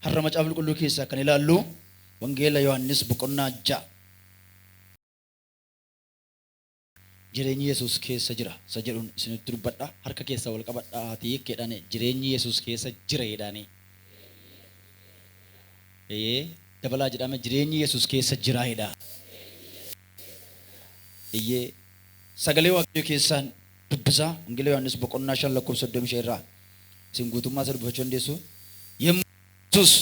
Har'a Macaafa Qulqulluu keessaa kan ilaallu Wangeela Yohaannis boqonnaa 6. Jireenyi Yesuus keessa jira isa jedhuun isinitti dubbadha. Harka keessa wal qabadhaatii jedhane jireenyi Yesuus keessa jira jedhaani. Ee dabalaa jedhame jireenyi Yesuus keessa jira jedha. Eeyyee sagalee Waaqayyoo keessaan dubbisaa Wangeela Yohaannis boqonnaa 5 lakkoofsa 35 irraa isin guutummaa isa dubbifachuu dandeessu. Yommuu Yesuus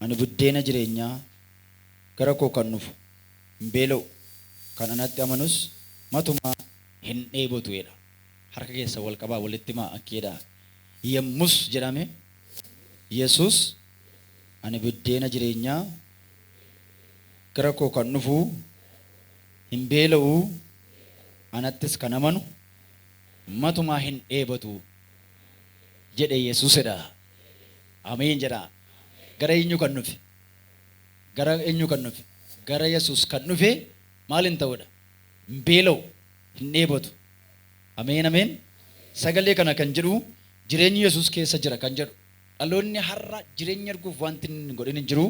ani buddeena jireenyaa gara koo kan dhufu hin beela'u, kan anatti amanus matumaa hin dheebotu jedha. Harka keessan wal qabaa walitti himaa akki jedhaa. Yommus jedhame Yesuus ani buddeena jireenyaa gara koo kan dhufu hin beela'u, anattis kan amanu matumaa hin dheebotu jedhe Yesuus jedha. Ameen jedhaa. Gara eenyu kan dhufe? Gara eenyu kan dhufe? Gara Yesuus kan dhufe maal hin ta'udha? Hin beela'u, hin dheebotu. Ameen ameen. Sagalee kana kan jedhu jireenyi Yesuus keessa jira kan jedhu. Dhaloonni har'a jireenya arguuf wanti inni hin godhin hin jiru.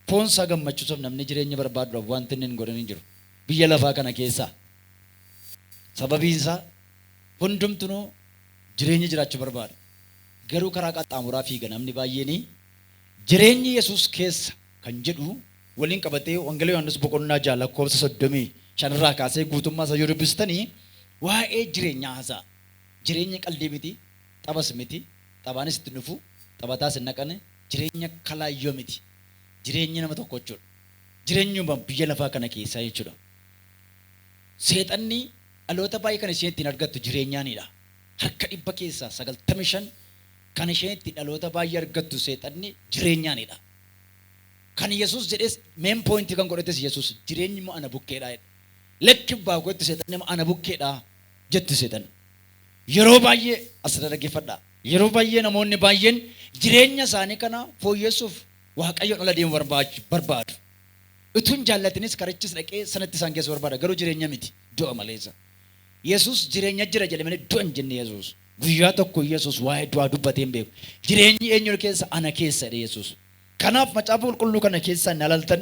Foon isaa gammachiisuuf namni jireenya barbaaduudhaaf wanti inni hin godhin hin jiru. Biyya lafaa kana keessa. Sababiin isaa hundumtunuu jireenya jiraachuu barbaada. Garuu karaa qaxxaamuraa fiiga namni baay'een. Jireenyi Yesuus keessa kan jedhu waliin qabatee Wangeela Yohaannis boqonnaa 6 lakkoofsa 35 irraa kaasee guutummaa isaa yoo dubbistanii waa'ee jireenyaa haasa'a. Jireenyi qaldii miti, taphas miti, taphaanis itti hin dhufu, taphataas hin naqane, jireenya kalaayyoo miti. Jireenyi nama tokko jechuudha. Jireenyuma biyya lafaa kana keessaa jechuudha. Seexanni dhaloota baay'ee kan isheen ittiin argattu jireenyaanidha. Harka dhibba keessaa 95 kan isheen itti dhaloota baay'ee argattu seexanni jireenyaanidha. Kan Yesuus jedhes main point kan godhates Yesuus jireenyi immoo ana bukkeedha jedhe. Lakki abbaa koo itti seexanni immoo ana bukkeedha jetti seexanni. Yeroo baay'ee asirra dhaggeeffadhaa. Yeroo baay'ee namoonni baay'een jireenya isaanii kana fooyyessuuf Waaqayyoon ala deemu barbaadu. Utuu hin jaallatinis karichis dhaqee sanatti isaan geessu barbaada. Garuu jireenya miti du'a maleessa. Yesuus jireenya jira jedhe malee du'a hin jenne Yesuus. Guyyaa tokko Yesuus waa'ee du'aa dubbatee hin beeku. Jireenyi eenyu keessa? Ana keessa jedhe Yesuus. Kanaaf macaafa qulqulluu kana keessaa inni alaltan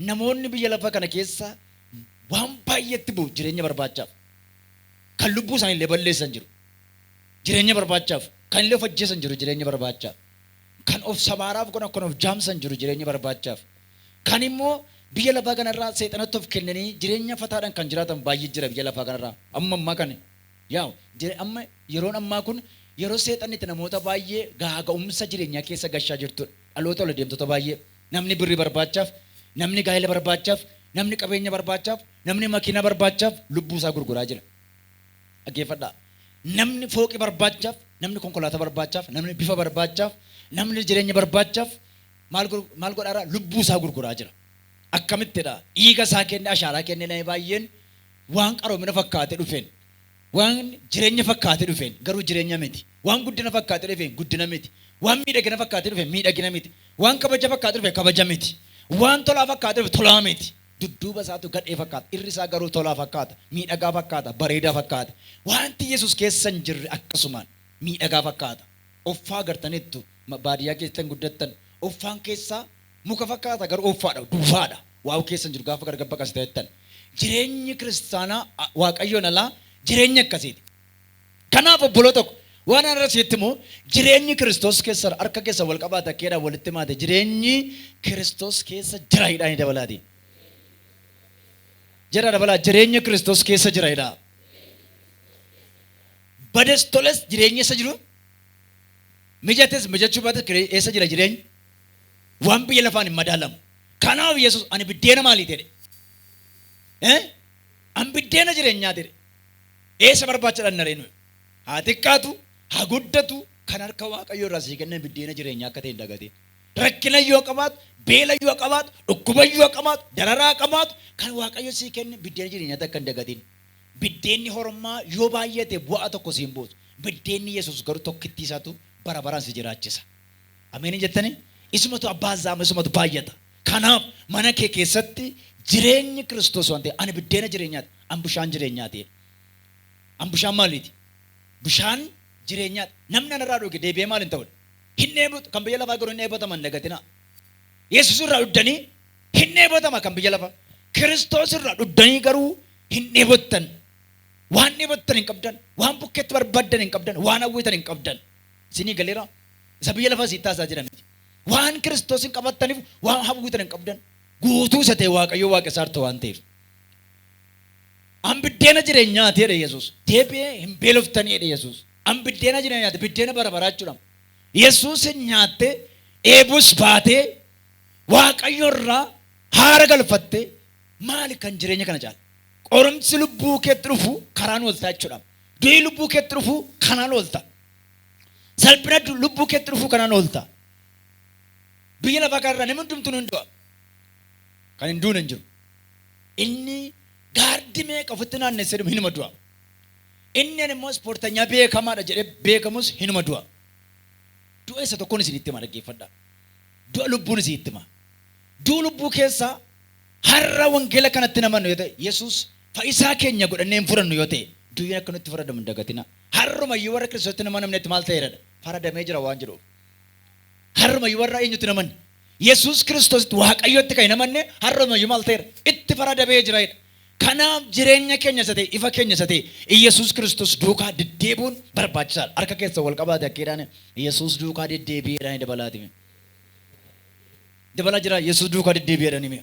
namoonni biyya lafaa kana keessa waan baay'eetti bu'u jireenya barbaachaaf. Kan lubbuu isaanii illee balleessan jiru. Jireenya barbaachaaf. Kan illee of ajjeesan jiru jireenya barbaachaaf. Kan of sabaaraaf godhan kan of jaamsan jiru jireenya barbaachaaf. Kan immoo biyya lafaa kanarraa seexanatti of kennanii jireenya fataadhaan kan jiraatan baay'ee jira biyya lafaa kanarraa. Amma ammaa kana Yaa jire amma yeroon ammaa kun yeroo seexanni itti namoota baay'ee gaaga'umsa jireenyaa keessa gashaa jirtudha. Dhaloota ol adeemtota baay'ee. Namni birrii barbaachaaf, namni gaa'ela barbaachaaf, namni qabeenya barbaachaaf, namni makiinaa barbaachaaf lubbuu isaa gurguraa jira. Dhaggeeffadhaa. Namni fooqii barbaachaaf, namni konkolaataa barbaachaaf, namni bifa barbaachaaf, namni jireenya barbaachaaf maal maal godhaara lubbuu isaa gurguraa jira. Akkamittidha? Dhiiga isaa kenne, ashaaraa kenne namni baay'een waan qaroomina fakkaatee dhufeen, waan jireenya fakkaatee dhufeen garuu jireenya miti. Waan guddina fakkaatee dhufeen guddina miti. Waan miidhagina fakkaatee dhufeen miidhagina miti. Waan kabaja fakkaatee dhufe kabaja miti. Waan tolaa fakkaatee dhufe tolaa miti. Dudduuba isaatu gadhee fakkaata. Irri isaa garuu tolaa fakkaata, miidhagaa fakkaata, bareedaa fakkaata. Wanti Yesuus keessa hin jirre akkasumaan miidhagaa fakkaata. Offaa agartaniittu baadiyyaa keessatti kan guddattan offaan keessaa muka fakkaata garuu offaadha, duwwaadha. Waa'u keessa hin jiru gaafa gargar baqasite jettan. Jireenyi kiristaanaa Waaqayyoon alaa jireenya akkasiiti. Kanaaf obboloota ko waan har'a sitti himu jireenyi Kiristoos keessa harka keessa wal qabaata keedhaan walitti maate jireenyi Kiristoos keessa jira hidhaa ni dabalaati. Jira dabalaa jireenyi Kiristoos keessa jira hidhaa. Bades toles jireenyi eessa jiru? Mijates mijachuu baates eessa jira jireenyi? Waan biyya lafaan hin madaalamu. Kanaaf Yesuus ani biddeena maalii jedhe? Eh? An biddeena jireenyaa jedhe. Eessa barbaacha dhanna ree nuyi? Haa xiqqaatu, haa guddatu, kan harka Waaqayyoo irraa sii kennan biddeena jireenyaa akka ta'e hin dagatin. Rakkina yoo qabaatu, beela yoo qabaatu, dhukkuba yoo qabaatu, dararaa qabaatu, kan Waaqayyo sii kenne biddeena jireenyaa akka hin dagatin. Biddeenni hormaa yoo baay'ate bu'aa tokko siin buusu. Biddeenni Yesuus garuu tokkittii isaatu bara baraan si jiraachisa. Ameen jettanii? Isumatu abbaa zaama, isumatu baay'ata. Kanaaf mana kee keessatti jireenyi Kiristoos waan ta'eef, ani biddeena jireenyaati, an bishaan jireenyaati. An bishaan maaliiti? Bishaan jireenyaati. Namni anarraa dhuge deebi'ee maal hin ta'udha? Hin dheebotu. Kan biyya lafaa garuu hin dheebotaman, dagatinaa. Yesuus irraa dhuddanii hin dheebotama kan biyya lafaa. Kiristoos irraa dhuddanii garuu hin dheebottan. Waan dheebottan hin qabdan, waan bukkeetti barbaaddan hin qabdan, waan hawwitan hin qabdan. Isinii galeera? Isa biyya lafaa sitti haasaa jira miti. Waan Kiristoos hin qabattaniif waan hawwitan hin qabdan. Guutuu isa ta'e Waaqayyo Waaqa isaa waan ta'eef. An biddeena jireenyaati jedhe Yesuus. Deebi'ee hin beeloftanii jedhe Yesuus. An biddeena jireenyaati, biddeena bara baraa jechuudha. Yesuus nyaattee dheebus baatee Waaqayyo irraa haara galfattee, maali kan jireenya kana caala? Qorumsi lubbuu keetti dhufu karaan ooltaa jechuudha. Du'i lubbuu keetti dhufu kanaan oolta. Salphina lubbuu keetti dhufu kanaan oolta. Biyya lafaa kanarraa namni hundumtuu ni du'a. Kan hin duune hin jiru. Inni gaardii meeqa ofitti naannessee dhumu hinuma du'a. Inni ani immoo ispoortanyaa beekamaadha jedhee beekamus hinuma du'a. Du'a isa tokkoon isinitti hima, dhaggeeffadhaa. Du'a lubbuun isinitti hima. Du'a lubbuu keessaa har'a wangeela kanatti namannu yoo ta'e, Yesuus fayyisaa keenya godhannee hin fudhannu yoo ta'e, du'i akka nutti faradamu hin dagatina. Har'umayyuu warra Kiristoositti nama namnetti maal ta'eeradha? Faradamee jira waan jedhuuf. Har'umayyuu warra eenyutti namanne? Yesuus Kiristoositti, Waaqayyotti kan hin amanne har'umayyuu maal ta'eera? Itti faradamee jira jedha. Kanaaf jireenya keenya isa ta'e, ifa keenya isa ta'e, Yesuus Kiristoos duukaa deddeebi'uun barbaachisaadha. Harka keessa wal qabaate akkeedhaan Yesuus duukaa deddeebi'eedhaan dabalaati. Dabalaa jira, Yesuus duukaa deddeebi'eedhaan hime.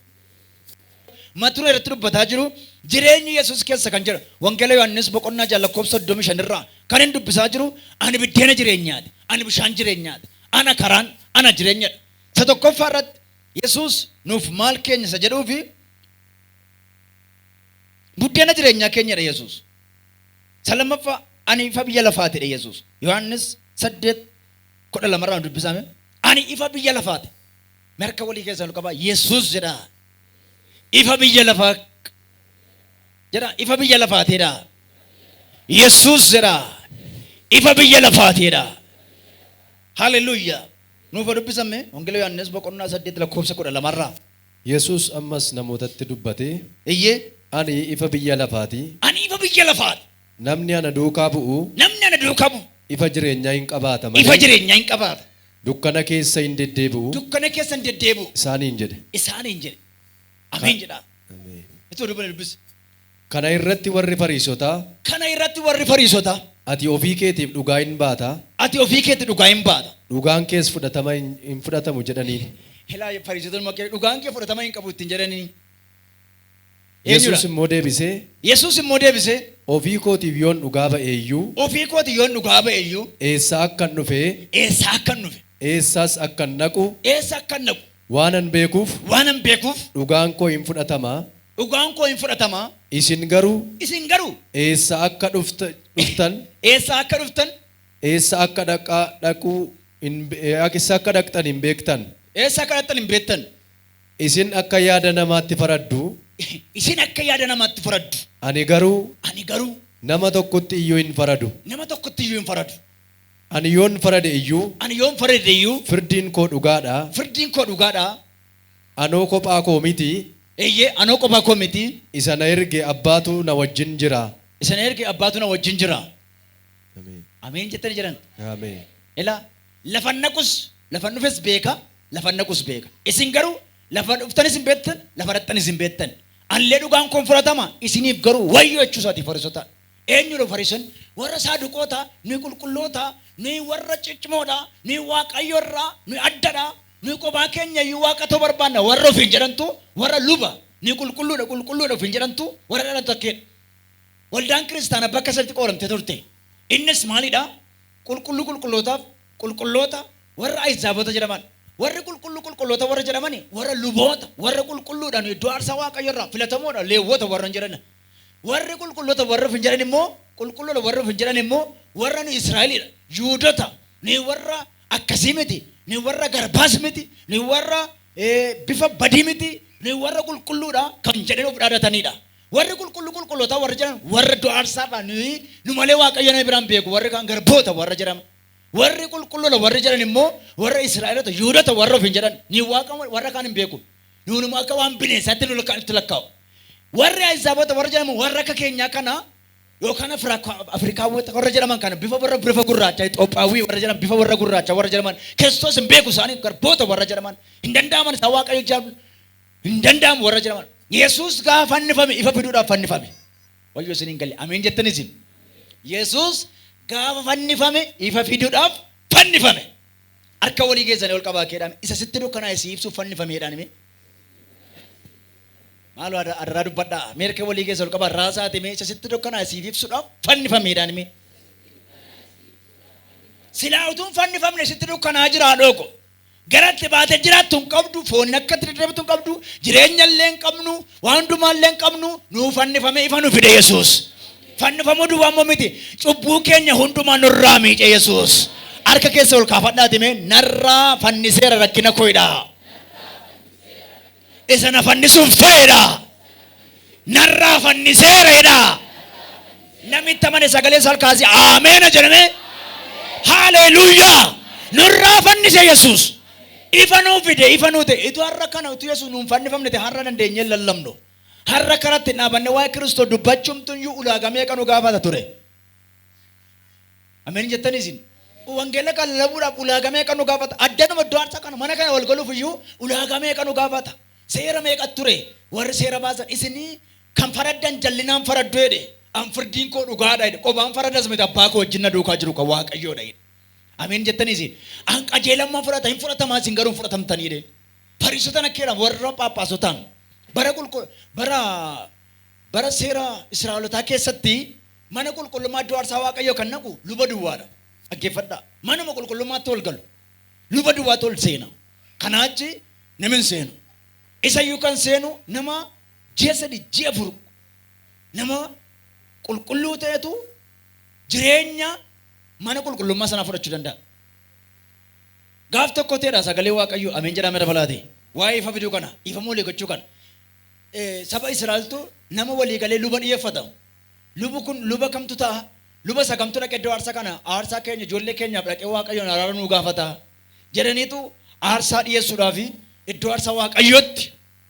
Mata duree irratti dubbataa jiru jireenyi Yesuus keessa kan jedhu Wangeela Yohaannis boqonnaa 6 lakkoofsa 35 irraa kan inni dubbisaa jiru, ani biddeena jireenyaati, ani bishaan jireenyaati, ana karaan, ana jireenyadha. Isa tokkoffaa irratti Yesuus nuuf maal keenya isa jedhuufi buddeena jireenyaa keenyadha Yesuus. Isa lammaffaa, ani ifa biyya lafaatidha Yesuus. Yohaannis 8:12 irraa dubbisame. Ani ifa biyya lafaati. Harka walii keessaa ol qabaa, Yesuus jedha. Ifa biyya lafaa jedha. Ifa biyya lafaatiidha. Yesuus jedha. Ifa biyya lafaatiidha. Haleluuyaa. Nuuf haa dubbisame Wangeela Yohaannis boqonnaa 8 lakkoofsa 12 irraa. Yesuus ammas namootatti dubbatee, Iyyee. Ani ifa biyya lafaati. Ani ifa biyya lafaati. Namni ana duukaa bu'u Namni ana duukaa bu'u ifa jireenyaa hin qabaata ifa malee jireenyaa hin qabaata. dukkana keessa hin deddeebi'u Dukkana keessa hin deddeebi'u. isaaniin jedhe. Isaaniin jedhe. Ameen jedhaa. Ameen. Itti dubbanne dubbisi. Kana irratti warri Fariisotaa, Kana irratti warri Fariisotaa, Ati ofii keetiif dhugaa hin baata, Ati ofii keetti dhugaa hin baata. dhugaan kees fudhatama hin fudhatamu jedhaniin. Ilaa, Fariisotonni makkee dhugaan kee fudhatama hin qabu ittiin jedhanii. Yesuus Eenyudha? immoo deebisee, Yesuus immoo deebisee, Ofii kootiif yoon dhugaa ba'e iyyuu, Ofii kooti yoon dhugaa ba'e iyyuu, eessaa akkan dhufe, eessaa akkan dhufe, eessaas akkan dhaqu eessa akkan dhaqu waanan beekuuf waanan beekuuf dhugaan koo hin fudhatama. Dhugaan koo hin fudhatama. Isin garuu Isin garuu eessa akka dhuftan, eessa akka dhuftan, eessa akka dhaqaa dhaquu hin eessa akka dhaqxan hin beektan. Eessa akka dhaqxan hin beektan. Isin akka yaada namaatti faraddu, Isin akka yaada namaatti faraddu. ani garuu Ani garuu nama tokkotti iyyuu hin faradu. nama tokkotti iyyuu hin faradu. Ani yoon farade iyyuu Ani yoon farade iyyuu firdiin koo dhugaadha. Firdiin koo dhugaadha. Anoo kophaa koo miti, Eeyyee, anoo kophaa koo miti. isa na erge abbaatu na wajjin jira. Isa na erge abbaatu na wajjin jira. Ameen. Ameen jettanii jiran. Ameen. Ilaa, lafan naqus, lafan dhufes beeka, lafan naqus beeka. Isin garuu lafa dhuftanis hin beektan, lafa dhaqxanis hin beektan. Anillee dhugaan koon fudhatama, isiniif garuu wayyoo jechuu isaati Fariisota. Eenyudha Fariisonni? Warra Saaduqoota, nuyi qulqulloota, nuyi warra ciccimoodha, nuyi Waaqayyo irraa, nuyi addadha, nuyi kophaa keenya iyyuu Waaqa ta'uu barbaanna warra ofiin jedhantu, warra luba, nuyi qulqulluudha, qulqulluudha ofiin jedhantu, warra dhalantu akkeedha. Waldaan kiristaanaa bakka sadiitti qoodamtee turte. Innis maalidha? Qulqulluu qulqullootaaf qulqulloota, warra Ahizaabota jedhaman. Warri qulqulluu qulqulloota warra jedhamani warra luboota, warra qulqulluudha, nuyi iddoo aarsaa Waaqayyo irraa filatamoodha, Leewwota warra hin jedhan. Warri qulqulloota warra of hin jedhan immoo, qulqulluudha warra of hin jedhan immoo, warra nuyi Israa'eliidha, Yuudota, nuyi warra akkasii miti, nuyi warra garbaas miti, nuyi warra bifa badii miti, nuyi warra qulqulluudha kan jedhan of dhaadatanidha. Warri qulqulluu qulqullootaa warra jedhan warra iddoo aarsaarraa nuyi nu malee Waaqayyo nama biraan beeku warri kaan garboota warra jedhama. Warri qulqulloota warri jedhan immoo warra Israa'eloota Yihudoota warra ofiin jedhan ni Waaqa warra kaan hin beeku. Nuunuma akka waan bineensaatti nu itti lakkaa'u. Warri Ahizaabota warra jedhamu warra akka keenyaa kana yookaan Afrikaawwota warra jedhaman kana bifa warra bifa gurraacha Itoophiyaawii warra jedhaman bifa warra gurraacha warra jedhaman Kiristoos hin beeku isaanii garboota warra jedhaman hin danda'aman isaan Waaqayyo jaallu hin danda'amu warra jedhaman. Yesuus gaafa fannifame ifa fiduudhaaf fannifame. Wayyoo isin hin galle ameen jettanis. Yesuus gaafa fannifame ifa fiduudhaaf fannifame. Harka walii keessanii ol qabaa keedhaan isa sitti dukkanaa'e si ibsuuf fannifameedhaan hime. Maaloo adaraa dubbadhaa. Mee harka walii keessa ol qabaa raasaati mee isa sitti dukkanaa'e siif ibsuudhaaf fannifameedhaan hime. Silaa utuu hin fannifamne sitti dukkanaa jira haadhoo koo. Gara itti baatee jiraattu hin qabdu, foonni akka itti deddeebitu hin qabdu, jireenya illee hin qabnu, waan hundumaa illee hin qabnu, nuu fannifamee ifa nu fide Yesuus. Fannifamuu duwwaa immoo miti, cubbuu keenya hundumaa nurraa miice Yesuus. Harka keessa ol kaafadhaati mee narraa fanniseera rakkina koo'idha. Isa na fannisuun fa'edha. Narraa fanniseera jedha. Namitti amane sagalee isaa ol kaasee ameena jedhame. Haleluuyaa! Nurraa fannise Yesuus. Ifa nuu fide, ifa nuu ta'e. Utuu har'a kana utuu Yesuus nuun fannifamne ta'e har'a dandeenyee hin lallabnu. Har'a karatti hin dhaabanne waa'ee Kiristoos dubbachuumtu iyyuu ulaagaa meeqa nu gaafata ture. Ameen jettanii isin. Wangeela kan lallabuudhaaf ulaagaa meeqa nu gaafata. Addanuma iddoo aarsaa kana mana kana wal galuuf iyyuu ulaagaa meeqa nu gaafata. Seera meeqa ture warri seera baasan isinii kan faraddan jallinaan faraddu jedhe. An firdiin koo dhugaadha jedhe. Qobaan faradas miti abbaa koo wajjin na duukaa jiru kan Waaqayyoodha jedhe. Ameen jettanii isin. An qajeelammaa fudhata hin fudhatamaa isin garuu hin fudhatamtanii jedhe. Fariisotaan akka jedhan warra Phaaphaasotaan bara qulqul bara bara seera Israa'elotaa keessatti mana qulqullummaa iddoo aarsaa Waaqayyoo kan naqu luba duwwaadha. Dhaggeeffadhaa. Manuma qulqullummaatti ol galu. Luba duwwaatu ol seena. Kanaa achi namni hin seenu. Isayyuu kan seenu nama ji'a 3 ji'a 4 nama qulqulluu ta'etu jireenya mana qulqullummaa sanaa fudhachuu danda'a. Gaaf tokko ta'edha sagalee Waaqayyoo ameen jedhaa mee dabalaati. Waa'ee ifa fiduu kana, ifa walii gochuu kana. Saba Israa'eltu nama walii galee luba dhiyeeffata. Lubu kun luba kamtu ta'a? Luba isa kamtu dhaqee iddoo aarsaa kana aarsaa keenya ijoollee keenyaaf dhaqee Waaqayyoon araara nuu gaafata? Jedhaniitu aarsaa dhiyeessuudhaaf iddoo aarsaa Waaqayyootti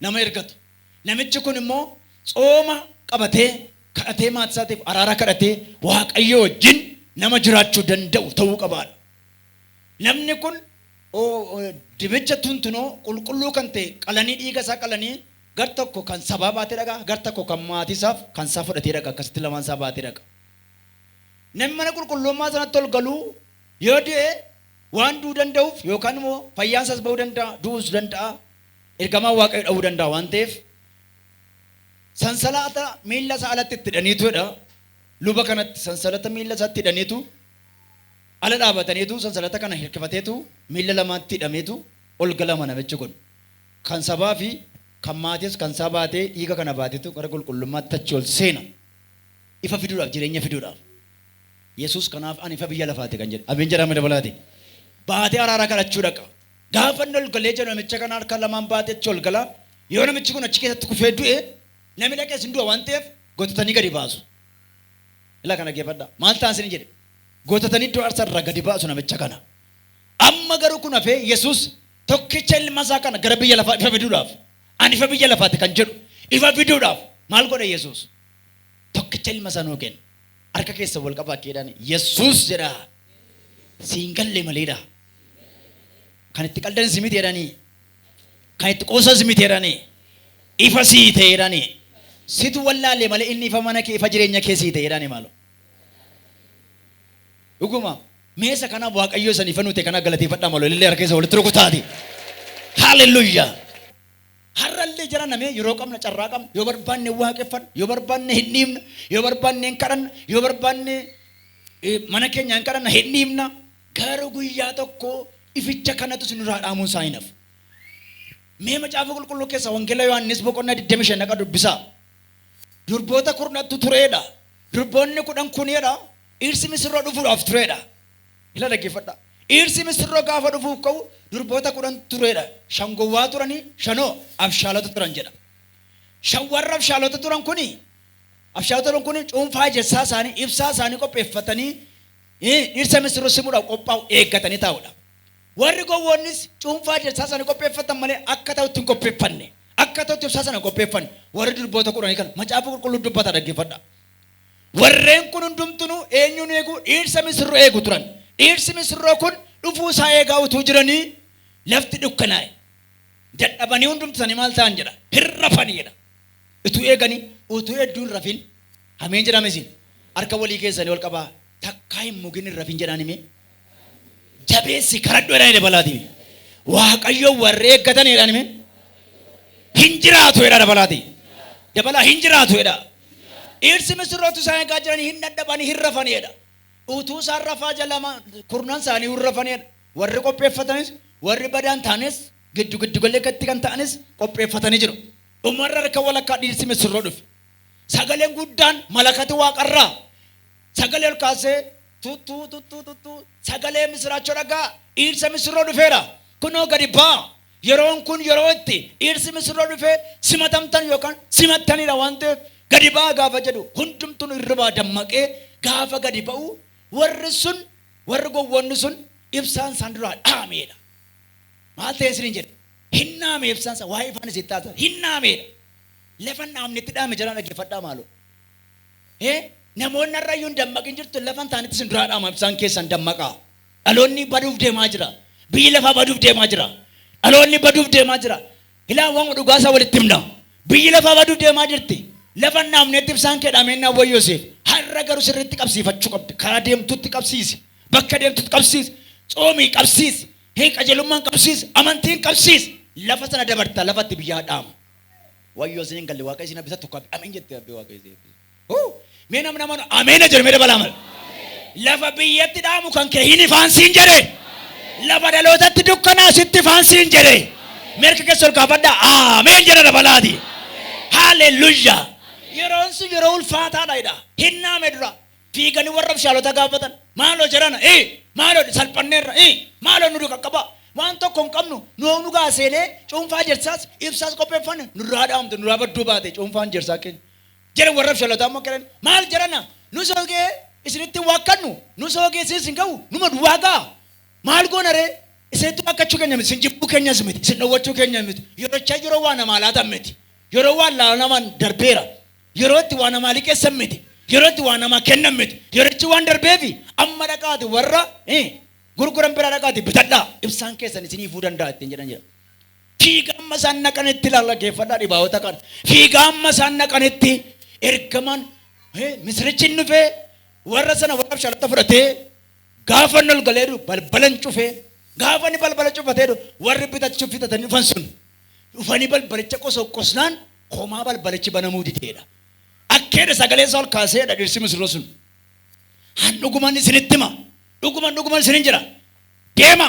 nama ergatu. Namichi kun immoo tsooma qabatee kadhatee maatii isaatiif araara kadhatee Waaqayyoo wajjin nama jiraachuu danda'u ta'uu qabaadha. Namni kun dibicha tuntunoo qulqulluu kan ta'e qalanii dhiiga isaa qalanii gar tokko kan sabaa baatee dhaqa, gar tokko kan maatii isaaf kan isaa fudhatee dhaqa, akkasitti lamaan isaa baatee dhaqa. Namni mana qulqullummaa sanatti ol galuu yoo du'e waan du'uu danda'uuf yookaan immoo fayyaan isaas ba'uu danda'a, du'uus danda'a, ergamaan Waaqayyo dha'uu danda'a waan ta'eef sansalata miilla isaa alatti itti hidhaniitu jedha. Luba kanatti sansalata miilla isaatti hidhaniitu ala dhaabataniitu sansalata kana hirkifateetu miilla lamaatti hidhameetu ol galama namichi kun. Kan sabaa fi kan maatiis kan isaa baatee dhiiga kana baateetu gara qulqullummaatti achi ol seena. Ifa fiduudhaaf, jireenya fiduudhaaf. Yesuus kanaaf ani ifa biyya lafaati kan jedhe. Ameen jedhaa mee dabalaati. Baatee araara kadhachuu dhaqa. Gaafa inni ol galee jedhu namicha kana harka lamaan baatee achi ol gala. Yoo namichi kun achi keessatti kufee du'e namni dhaqees hin du'a waan ta'eef gotatanii gadi baasu. Ilaa kana dhaggeeffadhaa. Maal ta'an isin jedhe? Gotatanii iddoo aarsaa irraa gadi baasu namicha kana. Amma garuu kun hafee Yesuus tokkicha ilma isaa kana gara biyya lafaa ifa fiduudhaaf ani ifa biyya lafaati kan jedhu ifa fiduudhaaf maal godhe Yesuus? Tokkicha ilma isaa nuu kenne. Harka keessa wal qabaa keedhaan Yesuus jedha. Siin galle maleedha. Kan itti qaldan si miti jedhanii. Kan itti qoosan si miti jedhanii. Ifa sii ta'e jedhanii. Situ wallaalee malee inni ifa mana kee ifa jireenya kee sii ta'e jedhanii maaloo. Dhuguma meesa kanaaf Waaqayyoo isan ifa nuu ta'e kanaaf galateeffadhaa maaloo ilillee harka keessa walitti rukutaati. Haaleluyyaa. Har'allee jara namee yeroo qabna carraa qabna yoo barbaanne waaqeffanna yoo barbaanne hin dhiibna yoo barbaanne hin kadhanna yoo barbaanne mana keenya hin kadhanna hin dhiibna garuu guyyaa tokko ificha kanatu isin irraa dhaamuun isaa hin hafu. Mee macaafa qulqulluu keessa wangeela Yohaannis boqonnaa 25 naqa dubbisaa. Durboota kurnattu tureedha. Durboonni kudhan kunidha. Dhiirsi misirroo dhufuudhaaf tureedha. Ila dhaggeeffadhaa. Dhiirsi misirroo gaafa dhufuuf ka'u durboota kudhan tureedha. Shan gowwaa turanii, shanoo abshaalota turan jedha. Shan warra abshaalota turan kuni Abshaalota kun cuunfaa ejersaa isaanii, ibsaa isaanii qopheeffatanii dhirsa misirroo simuudhaaf qophaa'u eeggatanii taa'udha. Warri gowwoonnis cuunfaa ejersaa isaanii qopheeffatan malee akka ta'utti hin qopheeffanne. Akka ta'utti ibsaa sana hin qopheeffanne. Warri durboota kudhanii kana macaafa qulqulluu dubbata dhaggeeffadha. Warreen kun hundumtunuu eenyuun eegu? Dhiirsa misirroo eegu turan. Dhiirsi misirroo kun dhufuu isaa eegaa utuu jiranii lafti dukkanaa'e. Dadhabanii hundumti isaanii maal ta'an jedha? Hin rafanii jedha. Utuu eeganii utuu hedduu hin rafin. Ameen jedhame isin. Harka walii keessanii ol qabaa. Takkaa hin mugin hin rafin jedhaan himee. Jabeessi kadhadhu jedhanii dabalaati. Waaqayyo warri eeggatan jedhaan himee. Hin jiraatu jedha dabalaati. Dabalaa hin jiraatu jedha. Dhiirsi misirrootu isaan eegaa jiranii hin dadhabanii hin rafanii jedha. Utuu isaan rafaa jalama kurnan isaanii hin rafanii jedha. Warri qopheeffatanis warri badaan ta'anis giddu giddu galeetti kan ta'anis qopheeffatanii jiru. Dhumarra harka walakkaa dhiirsi misirroo dhufe. Sagaleen guddaan malakati waaqarraa sagalee ol kaasee tuttuu tuttuu tuttuu sagalee misiraachoo dhagaa dhiirsa misirroo dhufeera. Kunoo gadi ba'a. Yeroon kun yeroo itti dhiirsi misirroo dhufee simatamtan yookaan simattanidha waan ta'eef gadi ba'a gaafa jedhu hundumtuun hirribaa dammaqee gaafa gadi ba'u warri sun warri gowwoonni sun ibsaan isaan duraa dhaameedha. Maal ta'e isiniin jedhe? Hin dhaame ibsaan isaa waa'ee ifaan isin taasisan hin dhaameedha. Lafa hin dhaamnetti dhaame jedhaan dhaggeeffadhaa maaloo. Namoonni har'a iyyuu hin dammaqin jirtu lafa hin taanetti isin duraa dhaama ibsaan keessan dammaqaa. Dhaloonni baduuf deemaa jira. Biyyi lafaa baduuf deemaa jira. Dhaloonni baduuf deemaa jira. Ilaa waan dhugaa isaa walitti himna. Biyyi lafaa baduuf deemaa jirti. Lafa hin dhaamnetti ibsaan kee dhaameen naa wayyoo siif. Har'a garuu sirriitti qabsiifachuu qabdi. Karaa deemtutti qabsiisi. Bakka deemtutti qabsiisi. Tsoomii qabsiisi. Hin qajeelummaan qabsiisi. Amantiin qabsiisi. Lafa sana dabarta lafatti biyyaa dhaamu. Wayyoo isin hin galle waaqa isin eebbisa tokko ameen jette abbee waaqa isin eebbisa. Mee namni amanu ameena jedhu mee dabalaa mala. Lafa biyyatti dhaamu kan kee hin ifaan siin jedhe. Lafa dhalootatti dukkanaa sitti ifaan siin jedhe. Mirga keessa ol kaafadhaa ameen jedha dabalaati. Haaleluyyaa. Yeroon sun yeroo ulfaataadha jedha. Hin naame dura. Fiiganii warra abshaalota gaafatan. Maaloo jedhana maaloo salphanneerra maaloo nu qaqqaba. Waan tokko hin qabnu nu gaa seenee cuunfaa ejersaas ibsaas qopheeffanne nurraa dhaamte nurraa badduu baate cuunfaan ejersaa keenya. Jedhan warra abshaalotaa immoo jedhan maal jedhana nu soogee isinitti waakkannu nu soogee isinis hin ga'u numa duwwaa ga'a maal goona ree isinitti waakkachuu keenya miti isin jibbuu keenyas miti isin dhowwachuu keenya miti yerochaa yeroo waa namaa laatan miti yeroo waan laalaman darbeera yeroo itti waa namaa liqeessan miti yeroo itti waa namaa kennan miti yerichi waan darbeefi amma dhaqaati warra gurguran biraa dhaqaati bitadhaa ibsaan keessan isinii ifuu danda'a ittiin jedhan jedha. Fiigaa amma isaan naqanitti ilaalla geeffadhaa dhibaa'ota kana. Fiigaa amma isaan naqanitti ergamaan misirichi hin dhufee warra sana warra abshaalota fudhatee gaafa inni ol galee jiru balbala hin cufee gaafa inni balbala cufatee jiru warri bitachuuf fitatanii dhufan sun dhufanii balbalicha qosoqqosnaan homaa balbalichi banamuu dideedha. Akkeedha sagalee isaa ol kaaseedha dhirsi misirroo sun. Han dhuguman isinitti hima. Dhuguman dhuguman isinin jira. Deema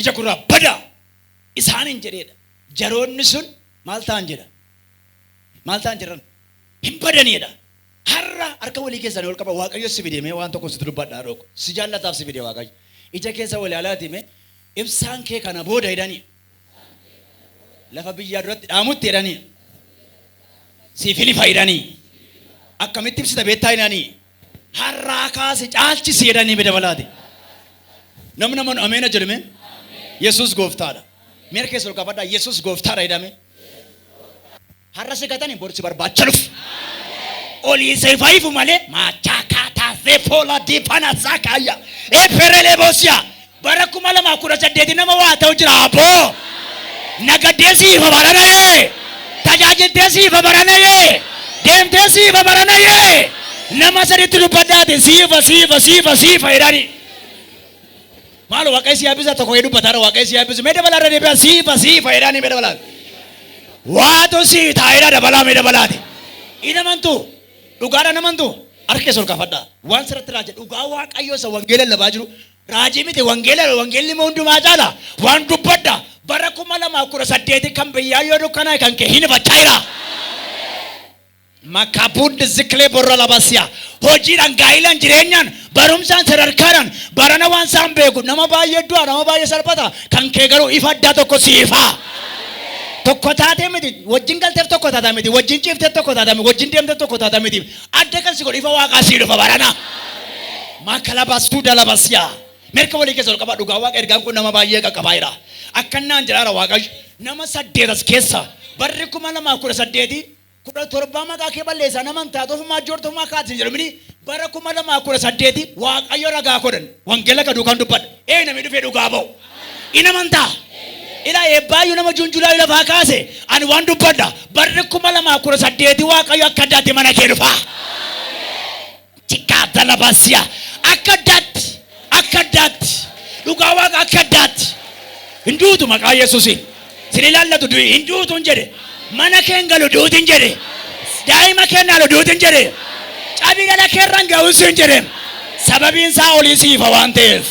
ija kurraa badaa isaaniin jedheedha. Jaroonni sun maal ta'an jedha? Maal ta'an jedhan? Hin badaniidha. Har'a harka walii keessanii ol qaba. Waaqayyo si fide mee waan tokko sitti dubbadhaa dhooqu. Si jaallataaf si fide Waaqayyo. Ija keessa walii alaati mee ibsaan kee kana booda jedhanii. Lafa biyyaa duratti dhaamutti jedhanii. Siif hin ifa jedhanii. Akkamitti ibsita beektaa jedhanii. Har'aa kaase caalchisi jedhanii mee dabalaati. Namni amanu ameena jedhame. Yesuus gooftaadha. Mee harka keessa ol kaafadhaa. Yesuus gooftaadha jedhame. Har'a si gatanii bor si barbaacha dhufu. Olii seefa ifu malee maachaakaa zeefola diifana saakaaya eeferelee boosiyaa bara 2018 nama waa ta'u jira aboo. Nagadee siifa baranayee. Tajaajiltee siifa baranayee. Deemtee siifa baranayee. Nama sadiitti dubbadhaati siifa siifa siifa siifa jedhani. Maal waaqayyo si eebbisa tokko kee dubbataara waaqayyo si eebbisu mee dabalaa irra deebi'a siifa siifa jedhani mee dabalaa. Waatu sii taa'eedha dabalaa mee dabalaati. Hin amantu dhugaadhaan amantu harka keessa ol kaafadhaa. Waan sirratti raaja dhugaa waaqayyo isa wangeela lallabaa jiru raajii miti wangeela wangeelli immoo hundumaa caala waan dubbadha bara 2018 kan biyyaa yoo dukkanaa'e kan kee hin ifachaa jira. Makabuund ziklee borra labasiya. Hojiidhaan, gaa'ilaan, jireenyaan, barumsaan, sadarkaadhaan barana waan isaan beeku nama baay'ee du'a, nama baay'ee salphata. Kan kee garuu ifa addaa tokko siifa. Tokko taatee miti, wajjin galteef tokko taataa miti, wajjin ciifteef tokko taataa miti, wajjin deemteef tokko taataa miti. Adda kan si godhu ifa Waaqaa sii dhufa barana. Maakalabastuu dalabasyaa. Mirka walii keessa ol qabaa. Dhugaa Waaqa, ergaan kun nama baay'ee qaqqabaa jira. Akkannaan jedhaara Waaqayyo nama saddeet as keessa barri 2018 17 maqaa kee balleessaa nama hin taatu, ofumaa joortu, ofumaa kaatiin jedhamini. Bara 2018 Waaqayyo ragaa godhan, wangeela ka duukaan dubbadha. Ee, namni dhufee dhugaa ba'u. In amantaa. Ila eebbaayyuu nama junjulaayu lafaa kaase, ani waan dubbadha. Barri 2018 Waaqayyo akka addaatti mana kee dhufa. Cikkaa dalabasiya. Akka addaatti. Akka addaatti. Dhugaa Waaqa, akka addaatti. Hin duutu maqaa Yesuusiin. Sin ilaallatu du'i, hin duutu hin jedhe. Mana kee hin galu duuti hin jedhe. Daa'ima kee hin dhaalu duuti hin jedhe. Cabii dhala kee irra hin ga'u hin jedhe. Sababiin isaa olii siifa waan ta'eef.